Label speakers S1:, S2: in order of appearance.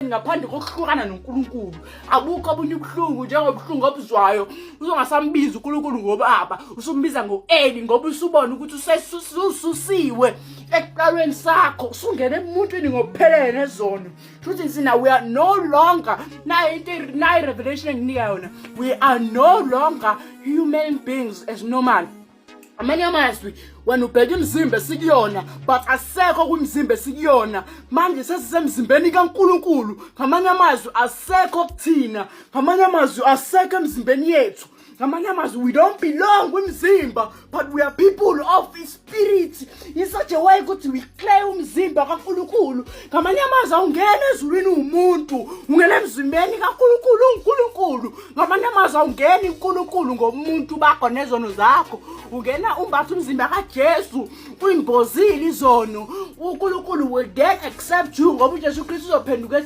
S1: Ngaphandle kokuhlukana noNkulunkulu, abukho obunye ubuhlungu njengobuhlungu obuzwayo uzongasambizi uNkulunkulu ngobaba, usumbiza ngo-Eli, ngoba usubona ukuthi usesusiwe ekuqalweni sakho, usungena emuntwini ngokuphelele nezono. Futhi thina we are no longer, nayo into, nayo revelation enginika yona, we are no longer human beings as normal. Amanye amazwi, wena ubheka imizimba esikuyona, but asekho kwimizimba esikuyona manje, sesisemzimbeni kaNkulunkulu. Ngamanye amazwi, asekho kuthina. Ngamanye amazwi, asekho emzimbeni yethu. Ngamanye amazwi, we don't belong kwimizimba, but we are people of spirit in such a way ukuthi we claim umzimba kaNkulunkulu. Ngamanye amazwi, awungena ezulwini umuntu, ungena emzimbeni kaNkulunkulu uNkulunkulu. Ngamanye amazwi, awungeni uNkulunkulu ngomuntu bakho nezono zakho, ungena umbatha umzimba kaJesu, uyimbozile izono. UNkulunkulu will then accept you ngoba uJesu Kristu uzophenduka.